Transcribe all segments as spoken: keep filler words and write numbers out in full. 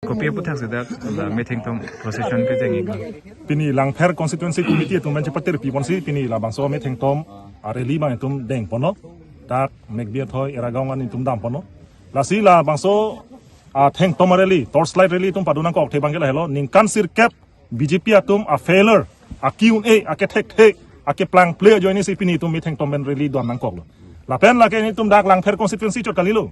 Kopi aputhaksi dak la methengtom procession pejeng-iklo? Pini Langpher Constituency Committee atum pen chepatir piponsi pini labangso methengtom a-rally abang itum dengponlo. Dak Mekbi athoi Eragaon an itum damponlo. Lasi labangso athengtom a-rally, torchlight rally itum padu nangkok athe abangke lahelo, ningkan sirkep B J P atum a-failure, aki un-e, akethekthe, akeplangple ajoinesi pini itum methengtom pen rally do-an nangkoklo. Lapen lake nelitum dak Langpher constituency chot kalilo.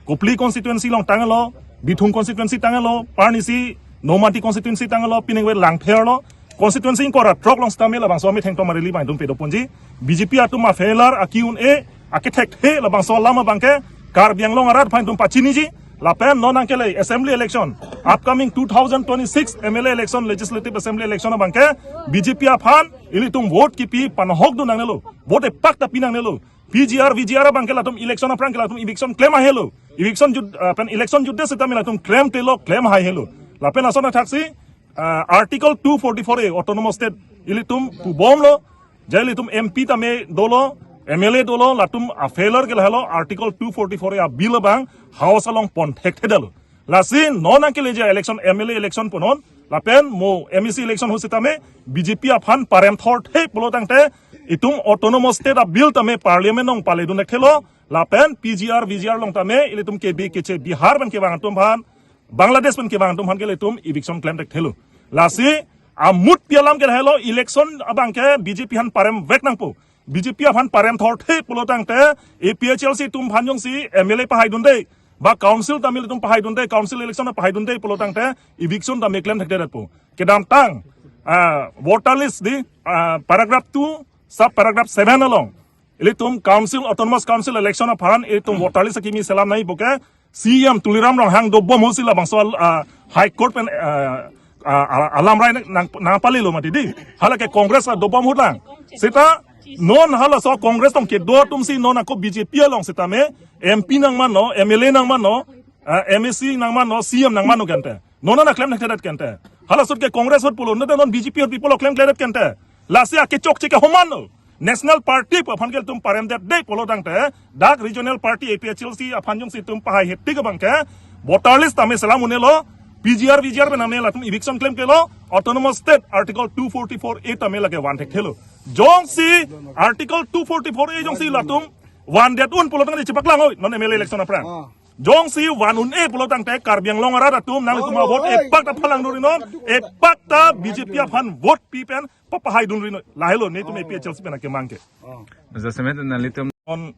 Kopili constituency along tanglo, Bithung constituency tanglo, parnisi Nomati constituency tanglo, piningve Langpher lo. Constituency ingkoi ra throk along sitame labangso methengtom a-rally abang itum padoponji. B J P atum a-failure, aki un-e, akethekthe labangso alam abangke Karbi Anglong arat aphan itum pachiniji. Lapen non nangkele assembly election, upcoming two thousand twenty-six M L A election, Legislative Assembly election abangke B J P aphan ilitum vote kipi panahokdun nangnelo. Vote epak ta pi nangnelo. P G R, V G R abangke latum election aphrangke latum eviction klem aihelo. Eviction jut, ah, pen election jutde sitame latum klemtelo, klem aihelo. Lapen lason athaksi, ah, Article two forty-four A Autonomous State ilitum pubomlo, je ilitum M P tame dolo, M L A dolo, latum a-failure ke lahelo, Article two forty-four A a-bill abang House along pon thekthedetlo. Lasi non nangkeleji election, M L A election punon, lapen mo M A C election ahut sitame, B J P aphan parem thorthe pulo tangte, itum Autonomous State a-bill tame Parliament along paledun thekthelo, lapen P G R, V G R along tame, ilitum kebe keche Bihar pen kevang atum aphan, Bangladesh pen kevang atum aphan ke ilitum eviction klem thekthelo. Lasi amutpi alam ke lahelo, election abangke B J P aphan parem vek nangpo. B J P aphan parem thorthe pulo tangte, A P H L C atum aphan jongsi M L A pahaidunde, ba council tame ilitum pahaidunde, council election pahaidunde pulo tangte, eviction tame klem thekthedetpo. Kedamtang, ah, voter list di, ah, paragraph two, sub paragraph seven along, ilitum council, Autonomous Council election aphan ilitum voter list akimi selam nangji puke, C E M Tuliram Ronghang dobom ahutsi labangso, ah, High Court pen, ah, ah, alam rai nang, nangpalelo mati di. Halake Congress adobom ahut lang. Seta non halaso Congress along kedo atumsi non ako B J P along sitame M P nangmanlo, M L A nangmanlo, ah, M A C nangmanlo, C E M nangmanlo kente. Non nangklem thekthedet kente. Halaso ahut ke Congress ahut pulo, non non B J P ahut pi pulo klemkledet kente. Lasi akechokche ke homanlo. National Party pu aphan ke ilitum paremdetde pulo tangte, dak regional party A P H L C aphan jongsi itum pahaihe tik abangke, voter list tame selam un-elo, P G R, V G R pen tame latum eviction klemklelo, Autonomous State Article two forty-four A tame lake van thekthelo. Jongsi Article two forty-four A jongsi latum vandet un pulo tangte chepaklang oi, non M L A election aphrang. Ah. Jongsi van un-e pulo tangte Karbi Anglong arat atum nanglitum avote epak ta phalangdunri non, epak ta B J P aphan vote pi pen papahaidunri non. Lahelo nelitum A P H L C pen akemang ke. Jasemet nanglitum non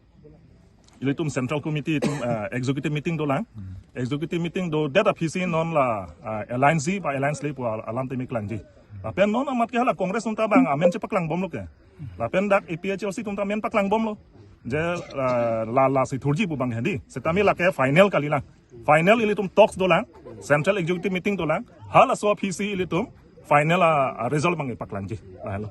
ilitum Central Committee itum, eh, executive meeting dolang. Executive meeting dodet aphisi non la, eh, alliance ji ba alliance le pu al-, alam tame klangji. Lapen non amat ke hala Congress atum ta bang amen chepaklangbomlo ke. Lapen dak A P H L C atum ta amen paklangbomlo. Je, eh, la, lasi thurji pu bang hedi. Sitame lake final kalilang. Final ilitum talks dolang, Central Executive Meeting dolang, halaso aphisi ilitum final a, a result abang paklangji. Lahelo.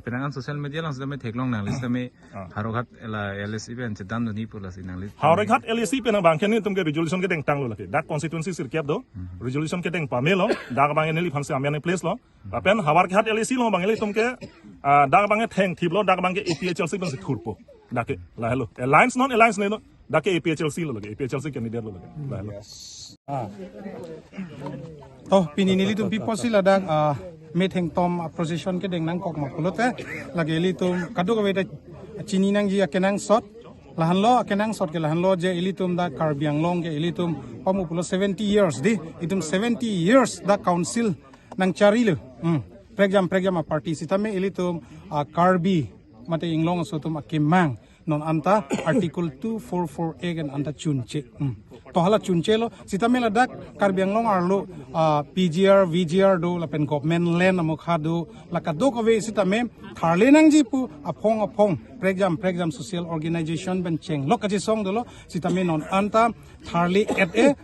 Penang an social media along sitame theklong nangli sitame Ah. Howraghat la L A C pen chedamdunji pu lasi nangli. Howraghat L A C pen abangke nelitum ke resolution kedengtanglo lake. Dak constituency sirkep do, resolution kedeng pamelo, dak abang neliphansi amen place lo. Lapen Howraghat L A C along abang ilitum ke, ah, dak abang thengthiplo, dak abangke A P H L C pensi thurpo. Dak ke, lahelo. Alliance non alliance neno. Dak ke A P H L C lo lake, A P H L C candidate lo lake. Lahelo. Ah. To, pini nelitum pi apotsi ladak, ah, methengtom, ah, procession kedeng nangkok ma pulote, lake ilitum kadokave ta chini nangji akenangsot. Lahenlo akenangsot ke lahenlo je ilitum dak Karbi Anglong ke ilitum pamu pulo seventy years di, itum seventy years dak council nangcharilo. Hmm. Prekjam prekjam a-party sitame ilitum, ah, Karbi mate Inglong aso atum akemang non anta Article two four four A ke anta chunche. Hmm. To hala chunchelo, sitame ladak Karbi Anglong arlo, ah, P G R, V G R do, lapen government land amokha do, la kadokave sitame tharle nangji pu aphong aphong, prekjam prekjam social organization pen chenglok kachesong dolo, sitame non anta tharle-et-e,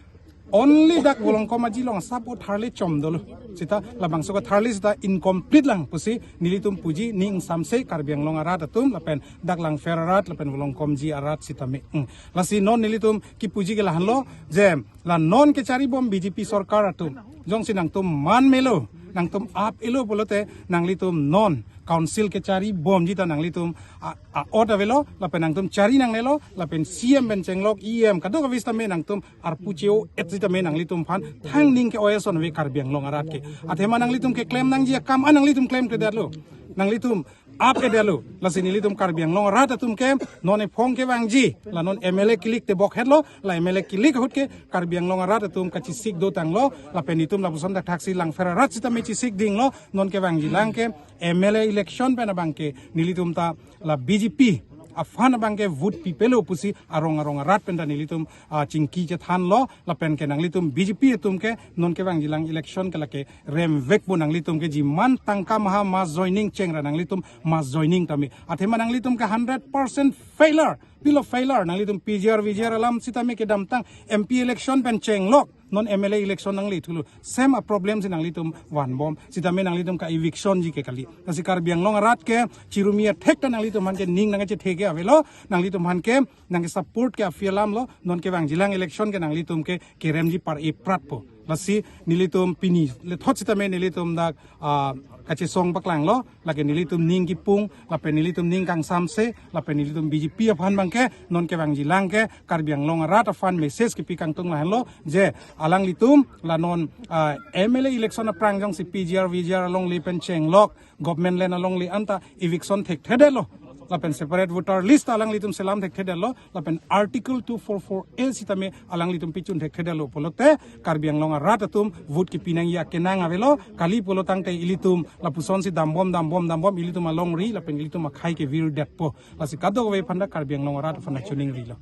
only dak Volongkom Aji along asap o tharle chom dolo. Seta labangso katharle seta incomplete lang pusi nelitum puji, ning samse Karbi Anglong arat atum lapen dak Langpher arat lapen Volongkomji arat sitame. Hmm. Lasi non nelitum kipuji ke lahenlo je la non kecharibom B J P sorkar atum, jongsi nangtum man melo, Nangtum ap-elo pulote nanglitum non council kechari bomji ta nanglitum a, a-ot avelo, lapen nangtum chari nangnelo, lapen C M pen chenglok, E M kadokave sitame nangtum arpu che-o-et sitame nanglitum aphan thang ning ke-oi ason ave Karbi Anglong arat ke. Athema nanglitum keklem nangji akam an nanglitum klemkledetlo. Nanglitum ap-edetlo. Lasi nelitum Karbi Anglong arat atum ke non ephong kevangji, la non M L A kilik tebok hetlo, la M L A kilik ahut ke Karbi Anglong arat atum kachisik dotanglo, lapen itum lapuson thakthaksi Langpher arat sitame chisik dinglo, non kevangjilang ke M L A election pen abang ke nelitum ta la B J P aphan abang ke vote pipelo pusi arong arong arat pen ta nelitum, ah, chingki chethanlo, lapen ke nanglitum B J P atum ke non kevangjilang election ke lake remvekpo, nanglitum ke jiman tangka maha mass joining chengra nanglitum mass joining tame. Athema nanglitum ke hundred percent failure, pilo failure, nanglitum P G R, V G R alam sitame kedamtang M P election pen chenglok, non M L A election nanglethulo. Same a-problem si nanglitum vanbom, sitame nanglitum ka-eviction ji ke kali. Lasi Karbi Anglong arat ke chirumi athek ta nanglitum aphan ke ning nangkachethe ke avelo, nanglitum aphan ke nangkesupport ke aphi alamlo, non kevangjilang election ke nanglitum ke keremji par-e pratpo. Lasi nelitum pini lethot sitame nelitum dak, ah, kachesong paklanglo, lake nelitum ning kipung, lapen nelitum ning kangsamse, lapen nelitum B J P aphan abang ke non kevangjilang ke Karbi Anglong arat aphan message kepi kangtung lahenlo, je alanglitum la non, ah, M L A election aphrang jongsi P G R, V G R alongle pen chenglok, government land alongle anta eviction thekthedetlo, lapen separate voter list alanglitum selam thekthedetlo, lapen Article two four four A sitame alanglitum pichun thekthedetlo pulote Karbi Anglong arat atum vote kepi nangji akenang avelo, kali pulo tangte ilitum lapusonsi dambom dambom dambom ilitum alongri lapen ilitum akhai kevirdetpo. Lasi kadokave aphan ta Karbi Anglong arat aphan ta choningrilo.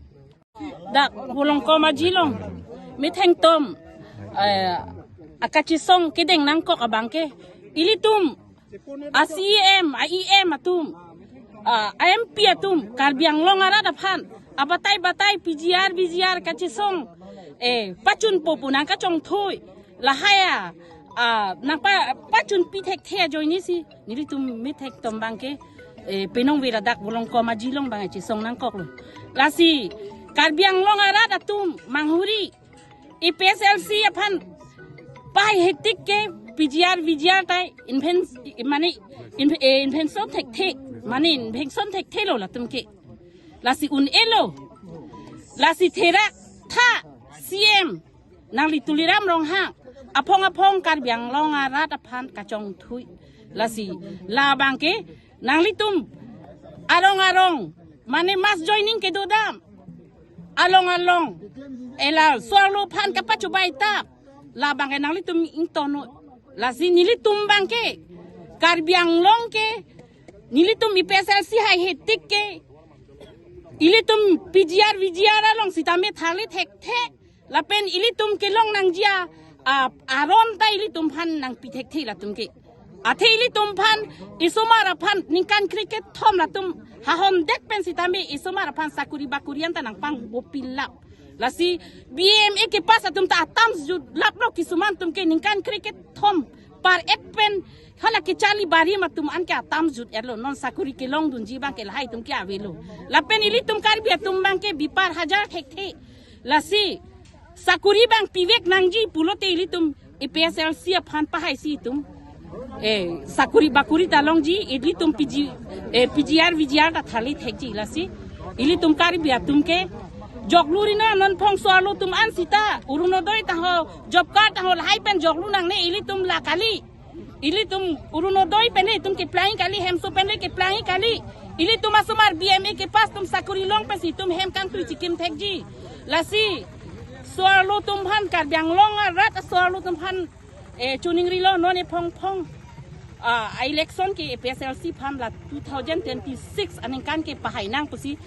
Dak Volongkom ajilong methengtom, eh, akachesong kedeng nangkok abang ke ilitum a-C E M, a-E M atum, ah, a-M P atum, Karbi Anglong arat aphan abatai batai P G R, V G R kachesong, eh, pachunpo pu nangkachongthui, lahai a, ah, nangpa, pachunpi thekthe ajoinesi nelitum methengtom abang ke, eh, penong vira dak Volongkom ajilong abang chesong nangkoklo. Lasi Karbi Anglong arat atum manghuri, A P H L C aphan pahai hetik ke P G R, V G R ta inven-, mane in-, eh, invention thekthe, mane invention thekthelo latum ke. Lasi un-elo, lasi therak tha C M nangli Tuliram Ronghang aphong aphong Karbi Anglong arat aphan kachongthui. Lasi labang ke nanglitum arong arong, mane mass joining kedodam along along, ela so-arlo aphan kapachobai tap, labang ke nanglitum ingtonnon. Lasi nelitum abang ke Karbi Anglong ke nelitum A P H L C hai hetik ke ilitum P G R, V G R along sitame thale thekthe, lapen ilitum kelong nangji a, a, aron ta ilitum aphan nangpi thekthe latum ke. Athe ilitum aphan, isomar aphan ningkan krekethom latum hahondet pen sitame isomar aphan sakuri bakuri anta nangpangbo pilap. Lasi B M A kepass atum ta atam jutlaplo, kisuman atum ke ningkan krekethom par-et pen hala kecharli barim atum an ke atam jut-etlo, non sakuri kelongdunji abang ke lahai atum ke avelo. Lapen ilitum Karbi atum abang ke bipar hajar thekthe. Lasi sakuri abang pivek nangji pulote ilitum A P H L C aphan pahaisi itum, eh, sakuri bakuri ta longji, ilitum P G, eh, P G R, V G R ta thale thekji. Lasi ilitum Karbi atum ke joklu ri non, non phongso arlo atum an sita Orunodoi ta ho, job card ta ho, lahai pen joklu nangne, ilitum la kali. Ilitum Orunodoi pen itum keplang kali, hemso pen keplang kali. Ilitum asomar B M A kepass atum sakuri long pensi itum hem kangtui chikim thekji. Lasi so-arlo atum aphan, Karbi Anglong arat so-arlo atum aphan, eh, choningrilo, non ephong phong, ah, election ke A P H L C aphan la two thousand twenty-six aningkan ke pahai nang pusi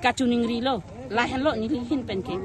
kachoningrilo, lahenlo neli ahin pen ke.